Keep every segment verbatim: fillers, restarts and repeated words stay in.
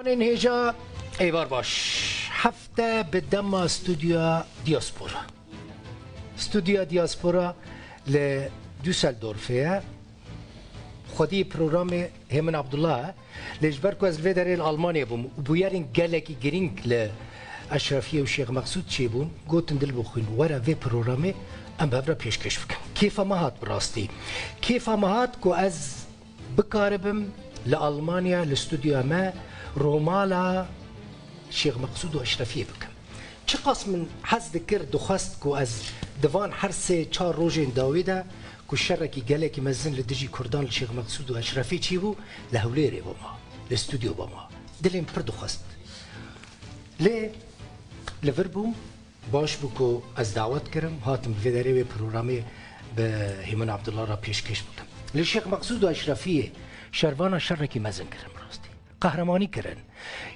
Hêja, êvar baş. Hefte bi dema Stûdyoya Diaspora. Stûdyoya Diaspora li Düsseldorfê ye. Xwedî programê Hêmin Abdullah e. Lê ji ber ku ez li vê derê li Almanyê bûm û bûyerên gelekî girîng li Eşrefiyê û Şêx Meqsûd çêbûn, gotin, Dilbixwîn, were vê programê em bi hev re pêşkêş bikin. Kêfa me hat bi rastî. Kêfa me hat ku ez bikaribim li Almanya, li stûdyoya me, romala Şêx Meqsûd û Eşrefiyê bikim. Çiqas min hez dikir, dixwest ku ez di van her sê çar rojên dawî de ku şerekî gelekî mezin li dijî Kurdan li Şêx Meqsûd û Eşrefî çîbû, li Hewlêrê bama, li stûdyo bama. Dilê min pir dixwest. Lê li vir bûm, baş bû ku ez dawet kirim, hatim bi vê derê wê programê bi Hêmin Abdullah re pêşkêş bikim. Li Şêx Meqsûd û Eşrefiyê şervana şerekî mezin kirin bi rastî. Qehremanî kirin.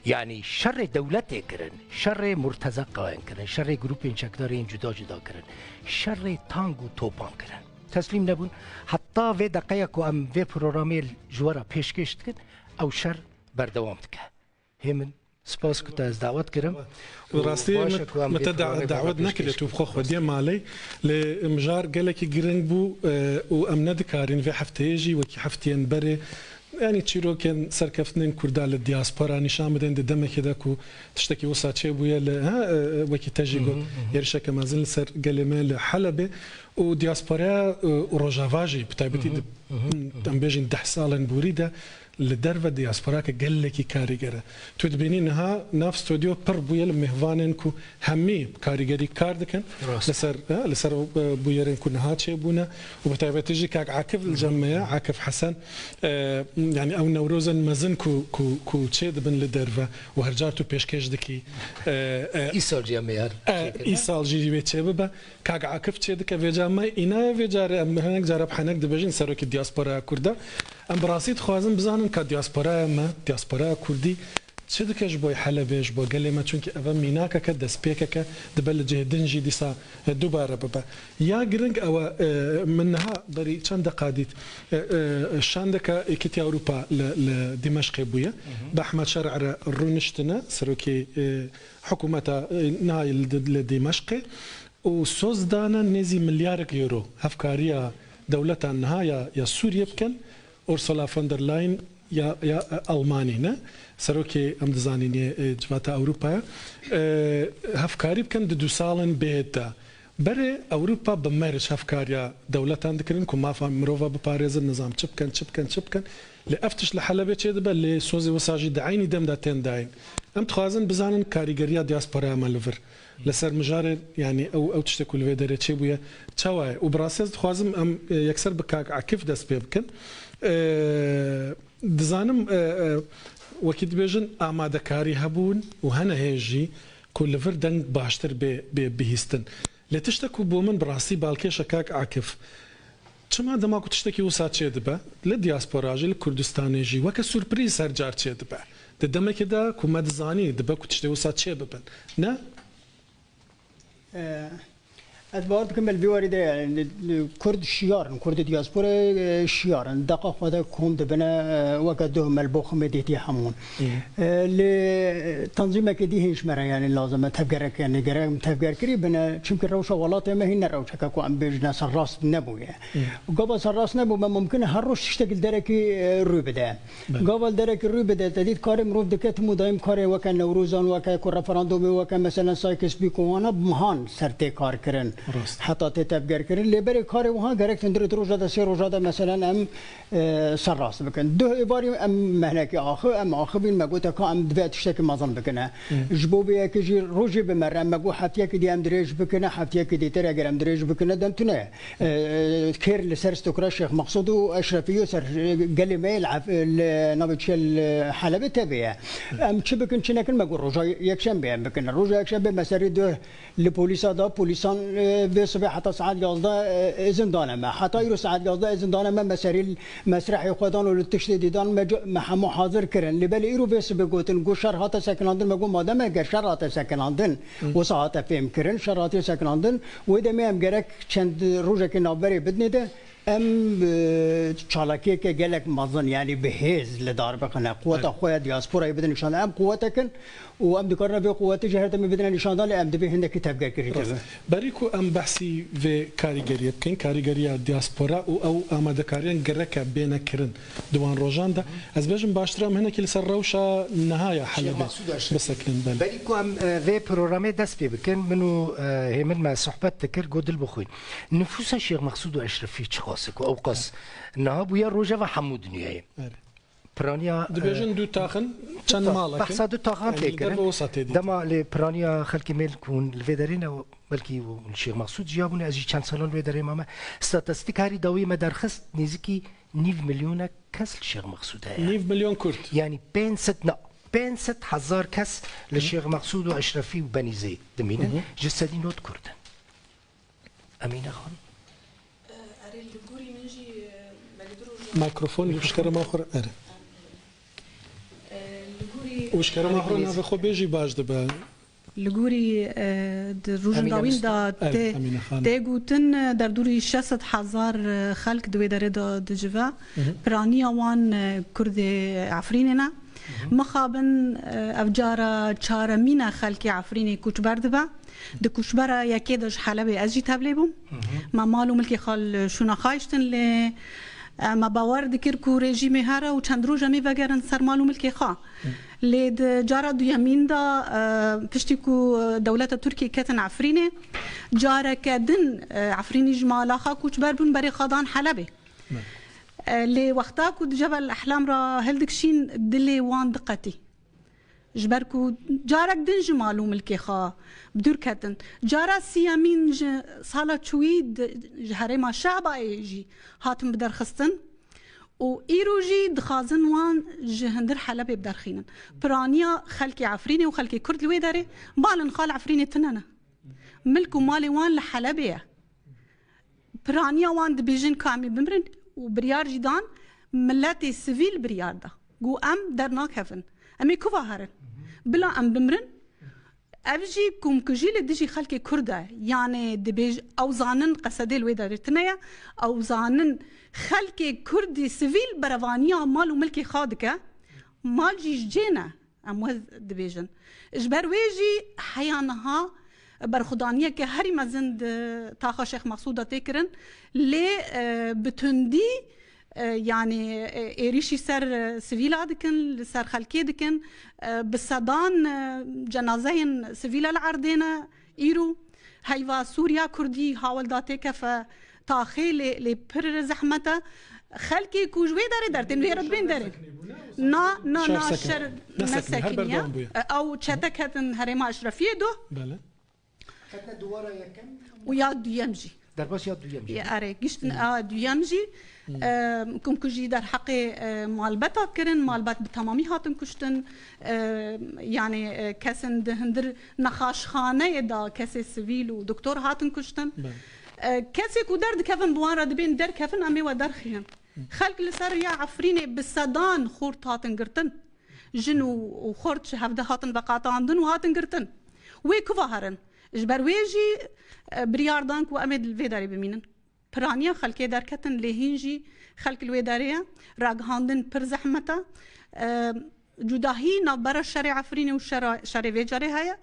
Yanî şerê dewletê kirin, şerê murtezaqayên kirin, şerê grûpên çekdarên cuda cuda kirin, şerê tang û topan kirin. Teslîm nebûn. Heta vê deqeya ku em vê programê ji we re pêşkêş dikin, ew şer berdewam dike. Hêmin, spas ku te ez dawet kirim. Bi rastî Baş e min, ku em min vê te da-, programê dawet pêşkêş nekiriye, tu bikin. Bi xwe xwediye malê, lê mijar gelekî giring bû, e, û em nedikarîn vê hefteyê jî wekî hefteyên berê, yanî çîrokên serkeftinên Kurda li diaspora nîşan bidin di demekê de ku tiştekî wisa çêbûye li, ha, e, wekî te jî got, êrişeke mezin li ser gelê me li Helebê û diasporaya, e, û Rojava jî bi taybetî di, em bêjin deh salên borî de li derve diasporake gelekî karîger e. Tu dibînî niha nav stûdyo pir bûye li mêvanên ku hemî bi karîgerî kar dikin. Rast. Li ser, e, li ser, e, bûyerên ku niha çêbûne û bi taybetî jî kak Akif li cem me ye, Akif Hesen, e, yanî ew newrozên mezin ku, ku, ku çê dibin li derve û her car tu pêşkêş dikî, e, e, Îsal jî em ê her e, çêkin, e? Îsal jî wê çê bibe. Kak Akif çê dike vê carê me, îna ye vê carê em hinek cara bi henek dibêjin serokê diasporaya Kurda. Em bi rastî dixwazin bizanin ka diasporaya me, diasporaya Kurdî çi dike ji bo Helebê, ji bo gelê me, çunkî ev e mînakeke, destpêkeke, dibe li cihê din jî dîsa, e, dubare bibe. Ya giring ew e, e, min niha berî çend deqa dît, e, e, şandeke Êkîtiya Ewropa li, li Dîmeşqê bûye. Bi Ehmed Şer'e re rûniştine, serokê, e, hikûmeta, e, niha li, li Dîmeşqê. û soz dane nêzî milyarek euro hevkariya dewleta niha ya, ya Sûriyê bikin, Ursula von der Leyen ya, ya, e, Almanî ne, serokê em dizanîn yê, e, Civata Ewropa ye. E, hevkarî bikin di du salên bêhêt de. Berê Ewropa bi merc hevkariya dewletan dikirin ku mafa mirova biparêzin, nizam çi bikin, çi bikin, çi bikin. Lê ev tişt li Helebê çêdibe, lê sozê wisa jî di eynî dem de tên dayîn. Em dixwazin bizanin karîgeriya diasporaya me li vir. Li ser mijarê, yanî ew, ew tiştê ku li vê derê çêbûye, çawa ye? Û bi rastî ez dixwazim em, e, yekser bi kak Akif dest pê bikin. E, dizanim, e, e, wekî dibêjin amadekarî hebûn û hene hê jî ku li vir deng baştir bê, bê bihîstin. Lê tiştek ku bo min bi rastî balkêş e kak Akif, Çima dema ku tiştekî wisa çêdibe, li diaspora jî, li Kurdistanê jî weke surprîz her car çêdibe. Di demekê de ku me dizanî dibe ku tiştê wisa çêbibin. Ne? Ee, ez bawer dikim, li vî warî de, yani, li, li Kurd şiyar in, Kurdê diasporayê, e, şiyar in. Deqa xwe de kom dibine, e, weke duh me li bo xwe dîtiye hemûn. Hı. E, lê tenzîmeke dî hîn ji me re, yani, lazim e tevgerek, yani, gerek tevgerkirî bine. Çimkî rewşa welatê me hîn ne rewşeke ku em bêjine serrast nebûye. Hı. Gava serrast nebû, me mumkin e her roj tiştek li derekî, e, rû bide. Belê. Gava li derekî rû bide, te dît karê mirov dike tim û dayîm karê weke Newrozan, weke ku referandumê, weke meselen Sykes-Picot, wana bi mehan ser tê kar kirin. Rast. Heta tê tevger kirin. Lê berê karê wiha gerek hundirê di roja de, sê roja de meselen em e, serrast bikin. Duh êvarî em mehnekê axi, em axivîn, me gote ka em divê tiştekî mezin bikine. Hı. Ji bo vê yekê jî rojê bi me re, me got heftiyekê dî em dirêj bikine, heftiyekê dîtir eger em dirêj bikine, dem tune. E, kêr li ser stokra Şêx Meqsûd û Eşrefî yo ser, e, gelê me yê li Ef-, li navê çi ye, li Helebê tevê ye. Em çi bikin, çi nekin, me got roja yekşembê em bikine. Roja yekşembê me serî duh Li polîsa da, polîsan, e, vê sibê heta saet yazdeh, e, izin dane me. Heta îro saet yazdeh izin dane me, me serî mesrehê xwe dan û li tiştê dîdan me, me hemû hazir kirin. Lê belê îro vê sibê gotin, got şer hate sekinandin, me got madem eger şer hate sekinandin, Hı. wisa hate fêm kirin, şer hatiye sekinandin, wê demê em gerek çend rojekê navberê bidinê de, Em, e, çalakiyeke gelek mezin, yanî bi hêz li dar bixine. Quweta Evet. xwe ya diasporayê bidin nîşan. Em quwetek in û em dikarine vê quwetê ji her demê bidine nîşandan, lê em dibê hindekî tevgerkirî Rast. Dibe. Berî ku em behsî vê karîgeriyê bikin, karîgeriya diaspora û ew amadekariyên gereke bêne kirin di wan rojan de, ez bêjim baştir em hinekî li ser rewşa niha ya Şêx Helebê Mexsûd Eşrefî. Bisekinin, belê. Berî ku em, e, vê programê dest pê bikin, min û, e, hêmin me sohbet dikir, got dil bixwîn. Nifûsa Şêx Mexsûd û Eşrefî çiqas e ku ew qas niha bûye rojeva hemû dinyayê. Erê. Piraniya, Dibêjin e, du taxin, çend ta-, malek in? Behsa du taxan Yanî tê kirin. Derve wisa tê dîtin. Dema lê piraniya xelkê me ku hûn li vê derê ne, belkî û li Şêx Mexsûd jiyabûne, ez jî çend salan li wê derê mame. Statistîk herî dawî me derxist, nêzîkî nîv milyonek kes li Şêx Mexsûd heye. Nîv milyon Kurd. Yanî pênc sed na, pênc sed hezar kes li Hı. Şêx Mexsûd û Eşrefî û Benîzê dimînin. Hı hı. Ji sedî nod Kurd in. Emîne Xan. Erê, li gorî min jî, e, belê du roj Mikrofon ji kerema xwe re, erê. E, li gorî Û ji kerema xwe re navê xwe bêjî baş dibe. Li gorî, e, di rojên Emîne dawîn Mista. de Evet, tê, Emîne Xan. tê gotin, e, derdorî şeş sed hezar, e, xelk di wê derê de dicive. Hı hı. Piraniya wan, e, Kurdê Efrînê ne. Hı hı. Mixabin, e, ev cara çaremîn e xelkê Efrînê koçber dibe. Di koçbera yekê de ji Helebê ez jî tevlê bûm. Hı hı. Me mal û milkê xwe li şûna xwe hiştin, lê, e, me bawer dikir ku rejîmê here û çend roj em ê vegerin ser mal û milkê xwe. Hı. Lê di cara duyemîn de, e, piştî ku, e, dewleta Tirkiyê ketin Efrînê, careke din, e, Efrînî ji mala xwe koçber bûn, berê xwe dan Helebê. Belê. E, lê wexta ku di Cebel Ehlam re hildikişîn, dilê wan diqetî. Ji ber ku carek din ji mal û milkê xwe bi dûr ketin. Cara siyemîn ji sala çûyî di, ji herêma Şabayê jî hatin biderxistin û îro jî dixwazin wan ji hundir Helebê biderxînin. Piraniya xelkê Efrînê û xelkê Kurd li wê derê malên xwe li Efrînê tune ne. Milk û malê wan li Helebê ye. Piraniya wan dibêjin ka em ê bimirin û biryar jî dan, miletê sivîl biryar da. Got em dernakevin. Em ê kuva herin. Bila em bimirin, ev jî komkujî li dijî xelkê Kurd e. Yanê dibêj-, ew zanin qesedê li wê derê tune ye. Ew zanin xelkê Kurdî sivîl berevaniya mal û milkê xwe dike. Mal jî ji cê ne. Em wê dibêjin. Ji ber wê jî heya niha berxwedaniyeke herî mezin di taxa Şêx Mexsûd de tê kirin. Lê, e, bi tundî, e, yanî, e, êrîşî ser, e, sivîla dikin, li ser xelkê dikin. E, bi sedan, e, cenazeyên sivîl e li erdê ne. Îro heyva Sûriya Kurdî hawil da têkefe taxê lê, lê pir zehmet e. Xelkê ku ji wê derê dertên vê re dibên derê. Na, na, na, Şer sekin. Şer Nesekinî, her nesekiniye. Berdewam bûye. Ew çete ketin herêma Eşrefiyê do. Belê. Ketine duvara yekem. Û ya duyem jî. Derbas ya duyem jî. Ya, erê, giştin a duyem jî. Hmm. E, kum ku jî derheqê, e, malbeta kirin, malbet bi temamî hatin kuştin. E, yanî, e, kesin di hundir nexaşxaneyê de kesê sivîl û doktor hatin kuştin. Belê. E, kesê ku derdikevin bi wan re dibên derkevin, em ê we derxînin. Xelk li ser riya Efrînê bi sedan xort hatin girtin. Jin û, û xort ji hevde hatin veqetandin û hatin girtin. Wê kuva herin? Ji ber wê jî, e, biryar dan ku em ê li vê derê bimînin. Piraniya xelkê derketin, lê hîn jî xelk li wê derê ye. Ragihandin pir zehmet e. E, cudahî navbera şerê Efrînê û şera, şerê vê carê heye.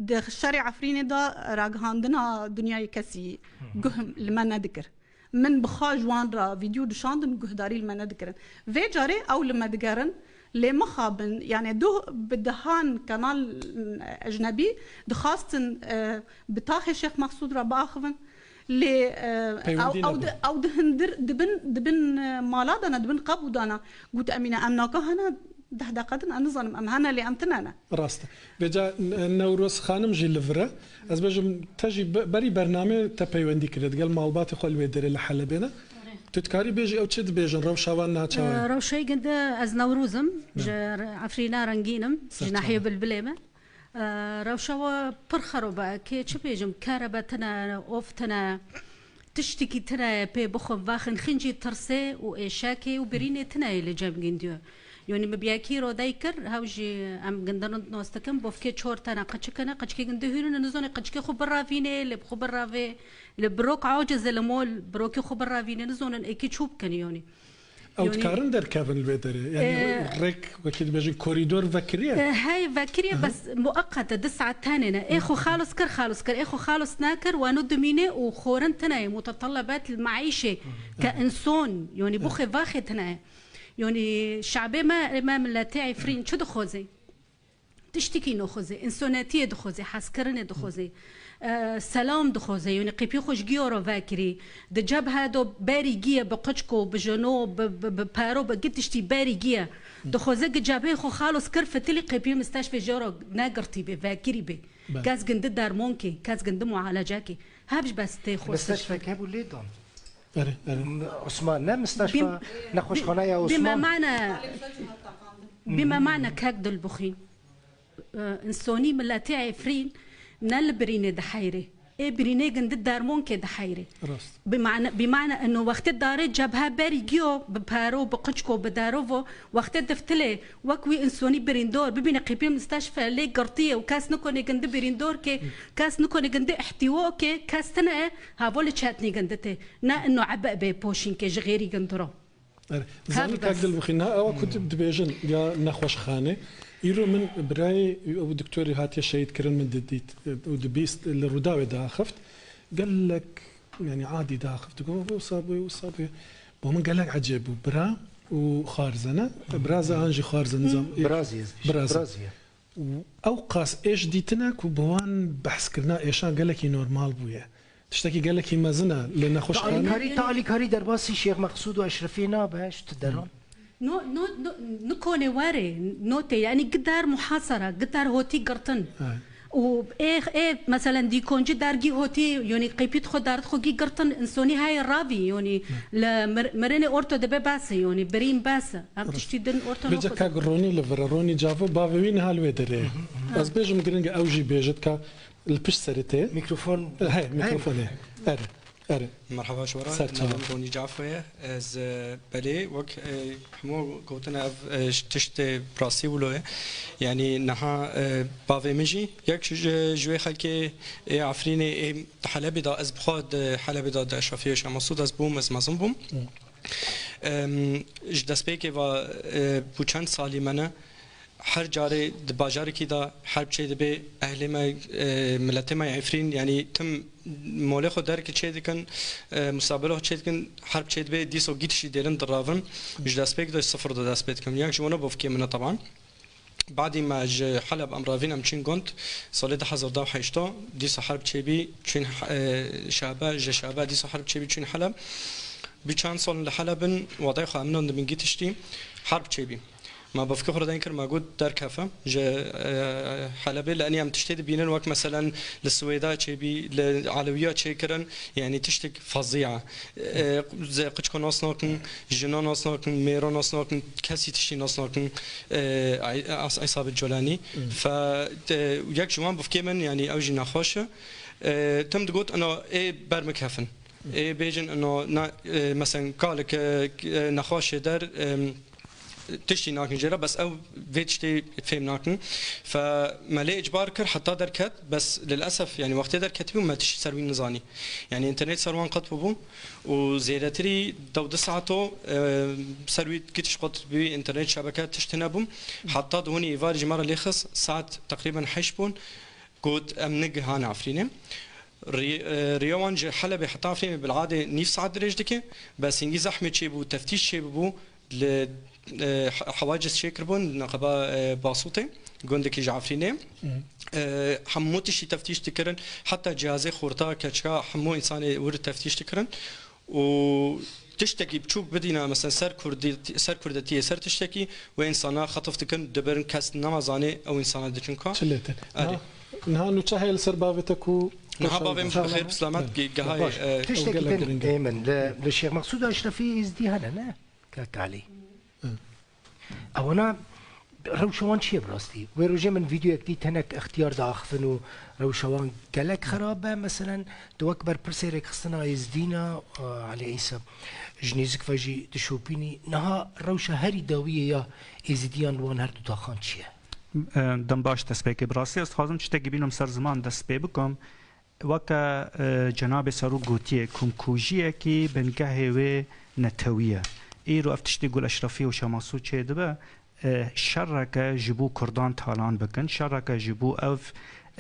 Di şerê Efrînê de ragihandina dinyayê kesî Hı hı. guh li me nedikir. Min bi xwe ji wan re vîdyo dişandin, guhdarî li me nedikirin. Vê carê ew li me digerin, lê mixabin, yanî duh bi dehan kanal, mm, ecnebî dixwastin, e, bi taxê Şêx Mexsûd re biaxivin. Lê, e, Peywendî ew, ew nebû. Di, ew di hundir, dibin, dibin, e, mala dana, dibin qebû dana. Got, Emîne, em naka hene deh deqe din, em nizanim, em hene lê em tine ne. Rast e. Vêca N-, Newroz Xanim jî li vir e. Ez bêjim, te jî be-, berî bernamê te peywendî kiriye digel malbatê xwe li wê derê li Helebê ne. Erê. Tu dikarî bêjî ew çi dibêjin, rewşa wan niha çawa ye? Ee, rewşeyê ginde ez Newroz im, Ne. ji Efrîna Rengîn im, ji Serçe. nahiyê Bilbilê me. Ee, rewşa we pir xerob e, kê çi bêjim, kerebe tine, of tine, tiştikî tine pê bixwin vexin, xincî tirsê û êşekê û birînê tine yê li cem gindiyo. Yonî min bi yekî rodey kir, hew jî em gindin nas dikin, bofkê çor tene qeçik hene, qeçikê gindi hûrine, nizane qeçikê xwe biravînê, lê bi xwe biravê, li birok aciz e, li mol birokê xwe biravînê, nizanin êkî çû bikin yonî. Ew Yonî dikarin derkevin li vê derê? Yanî Ee, rêk, wekî dibêjin korîdor vekiriye? Ee, hey, vekiriye, Aha. bes mueqet e, du saet tenê ne. Ê xwe xalos kir, xalos kir. Ê xwe xalos nekir, wano dimîne û xorin tine ye, mutetelebat li meîşê ke Evet. inson, yonî Evet. buxê vaxê tine ye. Yonî şabê me, me miletê Efrîn çi dixwazê? Tiştikî nexwazê, însonetiyê dixwazê, hezkirinê dixwazê, e, selam dixwazê, yonî qêpî xwe ji giyo re vekirî, di cebhe de berî giye bi quçko, bi jeno, bi, bi, bi pero, bi gi tiştî berî giye. Dixwaze gi cebheyê xwe xalos kir, fitilî qêpî misteşfê jê re negirtî bê, vekirî bê. Belê. Kes gindi dermonkê, kes gindi mualecekê. Hev ji bes tê xwe Misteşfek hebû lê dan. Erê, erê. M-, Osman, ne misteşfa, Bîm-, nexweşxaneya bî-, Osman. Bîmemane, bîmemane kek dilbixîn. E, insonî miletê Efrîn ne li birînê diheyre. Ê birînê gindi dermonkê diheyre. Rast. Bîmane, bîmane eno wextê darê cebhe berî giyo bi pero, bi qiçko, bi derovo, wextê diftilê wek wî insonî birîndor bibîne qîpî misteşfe lê girtiye û kes nikone gindi birîndor ke, kes nikone gindi ihtîwo ke, kes tine havo li çetnî gindi tê. Ne eno ebe bê poşîn ke ji xêrî gindi ro. Erê, Ka zanî bi kak bes. Dilbixî, niha ewa ku Hmm. di-, dibêjin ya nexweşxane. Îro min birayê ew doktorî hatiye şehîd kirin, min didît, e, û dibîst, li Rûdawê diaxift. Gelek, yanî adî diaxift. Digot, "Wisa bûye, wisa bûye." Bo min gelek ecêb bû. Bira û xwarze ne? Biraze an jî xwarze, nizam. Birazî ez dîşim, Birazî. birazî ye. Ew qas êş dîtine ku bi wan behskirina êşan gelekî normal bûye. Tiştekî gelekî mezin e li Te nexweşxane. alîkarî, te alîkarî derbasî Şêx Mexsûd û Eşrefiyê nabe, ji tu deran? No, no, no, nikone were, notê, yanî gidar muhasara, gidar hotî girtin. Evet. Û ê, ê, meselen, dîkoncî dergî hotî, yonî qêpît xwe dard xwe gî girtin, insonî heye ravî, yonî Evet. li mir-, mirinê orto dibe bes e, yonî birîn bes e. Ev Evet. tiştî din orto Bêje nexwazin. Kak Ronî li vir e, Ronî Cavo, bavê wî niha li wê derê ye. Ez bêjim giring e, ew jî bêje, ka li pişt serê tê. Mikrofon. He, Hey. mikrofonê. Erê, erê. Merhaba ji we re, Ser çava. navê min Ronî Cafo ye. Ez, e, belê, wek, e, hemû gotine ev, e, ji tiştê rastî wilo ye. Yanî niha, e, bavê min jî yek ji, ji wê xelkê ê Efrînê ê di Helebê de, ez bi xwe di Helebê de, di Eşrefiyê Şêx Mesûd ez bûm, ez mezin bûm. Hı. Em, ji destpêkê ve, e, bû çend salî me ne, her carê di bajarekî de herb çêdibe, ehlê me, e, miletê me Efrîn, yanî tim molê xwe derkî çêdikin, e, musabelo xwe çêdikin, herb çêdibe, dîso gît jî dêlin diravin. Ji destpêkê de sifir de dest pê dikim. Yek ji wana bofkê min e teban. Badî me ji Heleb em ravîn em çûn gund, salê du hezar da heşta, dîsa herb çêbî, çûn, e, Şabe, ji Şabe dîsa herb çêbî çûn Heleb. Bi çend sal li Heleb in, watayê xwe em nan dibin gî tiştî, herb çêbî. Me bavkê xwe re deyn kir, me got derkefe ji, e, Helebê, li enî em tiştê dibînin, wek meselen li Swêda çêbî, li Elewiya çêkirin, yanî tiştek fazî ye. E, ze-, qiçko nas nakin, jina nas nakin, mêra nas nakin, kesî tiştî nas nakin, e, Ay-, As-, Îsabet Colanî. Hmm. Fe, e, yek ji wan bifkê min, yanî ew jî nexweş e. E, tim digot, ina ê ber min kefin. Ê bêjin, ina, na, e, mesen kalik, e, e, nexweş e der, e, tiştî nakin jê re, bes ew vê tiştê fêm nakin. Fe me lê icbar kir heta derket, bes lilesef, yanî wextê derketibû me tiştî ser wî nizanî. Yanî înternet ser wan qet bûbû û zêdetirî dew du saeto, e, ser wî gitiş qet bû, înternet şebeke tişt nebû. Heta di honî êvarî ji me re lê xist, saet teqrîben heşt bûn. Got, em nigihane Efrînê. Rî-, e, riya wan ji Helebê heta Efrînê bil'adê nîv saet dirêj dike. Bes hingî zehmê çêbû, teftîş çêbûbû li, e, he-, hewaciz çêkiribûn, neqeba, e, Basûtê, gundekî ji Efrînê. Hı. E, hemû tiştî teftîş dikirin, heta cihazê xorta, keçika, hemû însanê wir teftîş dikirin. û tiştekî biçûk bidîna, mesela ser kurdî-, ser kurdetiyê, ser tiştekî, wê însana xetif dikin, dibirin, kes nema zanê ew însana diçin ka. Çi lê te? Erê. Niha, niha nûçe heye li ser bavê te ku Niha bavê min bi xêr bi selamet ge-, gehayê, Baş. e, Tiştekî Ew gelek din giring e. ê min, li, li Şêx Mexsûd Eşrefî Êzdî hene, ne? Ka kalî. Hı. Ewana Rewşa wan çi ye bi rastî? Wê rojê min vîdeoyek dît, hinek extiyar diaxivin û rewşa wan gelek xerab e. Meselen, tu wek berpirsê rêkxistina Êzdîna, e, Elî Îsa, ji nêzik ve jî dişopînî. Niha rewşa herî dawiyê ya Êzidiyan li wan her du taxan çi ye? E, dem baş destpêkê. Bi rastî ez dixwazim tiştekî bînim ser ziman dest pê bikim. Weke, e, Cenabê Serok gotiye, komkujiyekî bingehê wê netewî ye. Îro ev tiştê ku li Eşrefî û Şemasû çêdibe, e, şereke ji bo Kurdan talan bikin, şereke ji bo ev,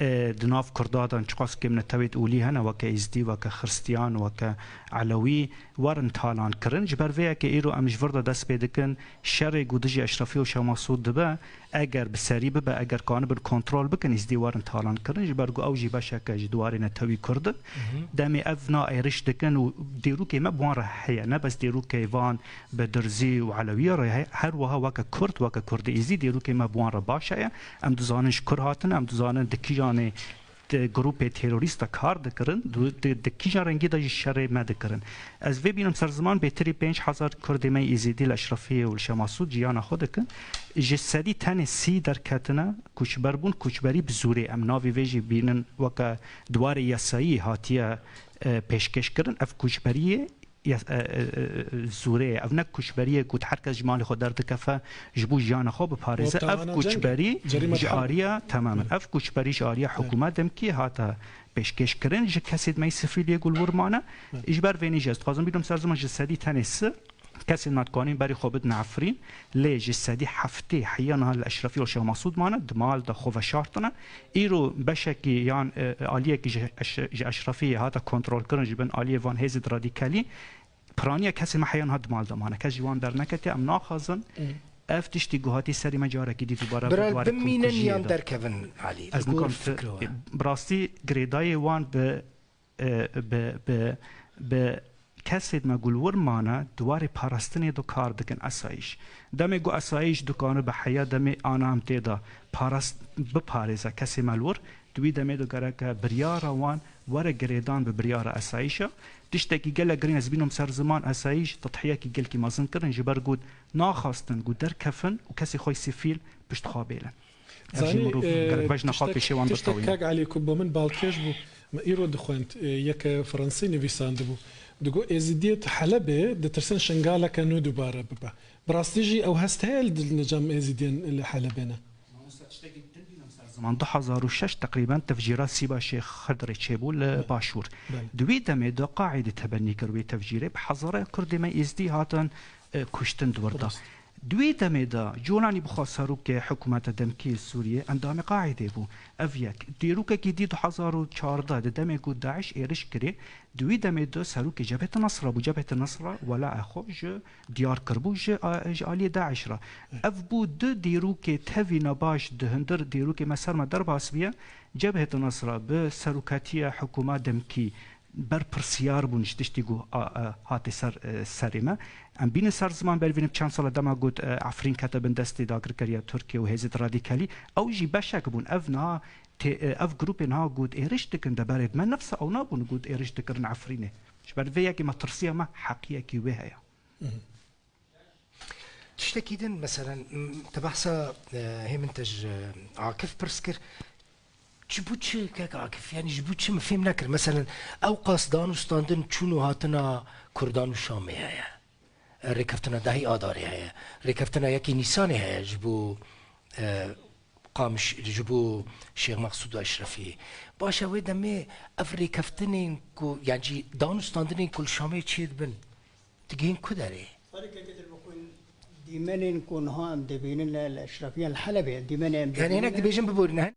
e, di nav Kurda de çiqas kêm netewêt olî hene, weke Êzdî, weke Xiristiyan, weke Elewî, werin talan kirin. Ji ber vê yekê îro em ji vir de dest pê dikin, şerê ku dijî Eşrefî û Şemasû dibe, eger bi serî bibe, eger kanibin kontrol bikin, Êzdî werin talan kirin, ji ber ku ew jî beşeke ji diwarê netewî Kurd in. Demê ev na êriş dikin û dêrokê me bi wan re heye, ne bes dêrokê van bi Dirzî û Elewiyê re heye, her wiha weke Kurd, weke Kurdê Êzdî dêrokê me bi wan re baş heye. Em dizanin ji kur hatine, em dizanin di kîjanê di grûpê terorîst de kar dikirin, du-, di, di kîjan rengî de jî şerê me dikirin. Ez vê bînim ser ziman, bêtirî pênc hezar Kurdê me Êzidî li Eşrefiyê û li Şemasûd jiyana xwe dikin. Ji sedî tenê sî derketine koçber bûn, koçberî bi zûrê. Em navê vê jî bînin weke diwarê yasayî hatiye, e, pêşkêş kirin. Ev koçberiyê ya, e, e, e, zûrê ye. Ev ne koçberiyê ku her kes ji malê xwe derdikefe, ji bo jiyana xwe biparêze. Ev koçberî ji aliya, temamen. Ev koçberî ji aliya hikûmet demkî hate pêşkêş kirin ji kesê me sivîl yê ku li wir mane. Ji ber vê nî jî ez dixwazim bînim ser ziman ji sedî tenê sî kesên me dikanîn berê xwe bidin Efrîn, lê ji sedî heftê heya niha li Eşrefî û Şemasûd mane, di mal de xwe veşartine. Îro beşekî yan, e, aliyekî ji Eş-, ji Eşrefiyê hate kontrolkirin ji bin aliyê van hêzên radîkalî. Piraniya kesê me heya niha di mal de mane. Kes ji wan derneketiye. Em naxwazin ev tiştî ku hatî serê me carekî dî dubare bibe. Bira bimînin yan derkevin, Elî? Ez nikom fikra we. Bi rastî girêdayê wan bi, e, bi, bi, bi kesên me ku li wir mane, di warê parastinê de kar dikin esayîş. Demê ku esayîş dikanibe heya, demê ana em tê de parast-, biparêze kesê me li wir, di wî demê de gereke biryara wan were girêdan bi biryara esayîşa. Tiştekî gelek girîng ez bînim ser ziman, esayîş tedhiyekî gelkî mezin kirin, ji ber ku naxwastin ku derkefin û kesê xwe sivîl pişt xwe bêlin. Ev jî mirov, e, gerek bejna xwe pêşê wan bitewîne. Tiştek kak Elî ku bo min balkêş bû, me îro dixwend, e, yeke Fransî nivîsandibû. Digot, Êzidiyê di Helebê ditirsin şingaleke nû dubare bibe. Bi rastî jî ew hest heye li dil nicem Êzidiyên li Helebê ne? Mamoste, tiştekî din bînim ser ziman. Du hezar û şeş teqrîben tevcîra Sîba Şêx Xidrê çêbû li Başûr. Belê. Di wî demê de Qaîdê tebennî kir wê tevcîrê. Bi hezara Kurdê me Êzdî hatin, e, kuştin di wir de. Rast. Di wî demê de Colanî bixwe serokê hikûmeta demkî Sûriyê, endamê Qaîdê bû. Ev yek. Dîrokekî dî du hezar û çardeh di demê ku DAIŞ êriş kirê, di wî demê de serokê Cebhete Nesra bû. Cebhete Nesra welaê xwe ji diyar kiribû ji, a, ji aliyê DAIŞ re. Ev bû du dîrokê tevî nebaş di hundir dîrokê me ser me derbas bûye. Cebhete Nesra bi serokatiya hikûma demkî berpirsiyar bûn ji tiştî ku, a, a, hate ser, e, serê me. Em bînin ser ziman, bervînin çend sala dema got, e, Efrîn kete bin destê dagirkeriya Tirkiye û hêzên radîkalî, ew jî beşek bûn. Ev niha tê, e, ev grûpê niha got êriş dikin, deberê me nifsa ew nabûn got êriş dikirin Efrînê. Ji ber vê yekê me tirsiya me heqiyekî wê heye. Tiştekî din, meselen, m, te behsa, e, hê min te ji Akif pirs kir. Ji bo çi, kek Akif? Yanî ji bo çi, min fêm nekir. Meselen, ew qas dan û standin çûn û hatina Kurdan û Şamê heye. E, rêkeftina dehî Adarê heye. Rêkeftina yekî Nîsanê heye ji bo, e, Qamiş, ji bo Şêx Mexsûd û Eşrefî. Baş e, wê demê ev rêkeftinên ku, yan jî dan û standinên ku li Şamê çêdibin, digihên ku derê? Sereke Gedir bi xwe dîmenên ku niha em dibînin li, li Eşrefiyan li Helebê, dîmenê em dibînin. Yanî hinek dibêjin biborîne.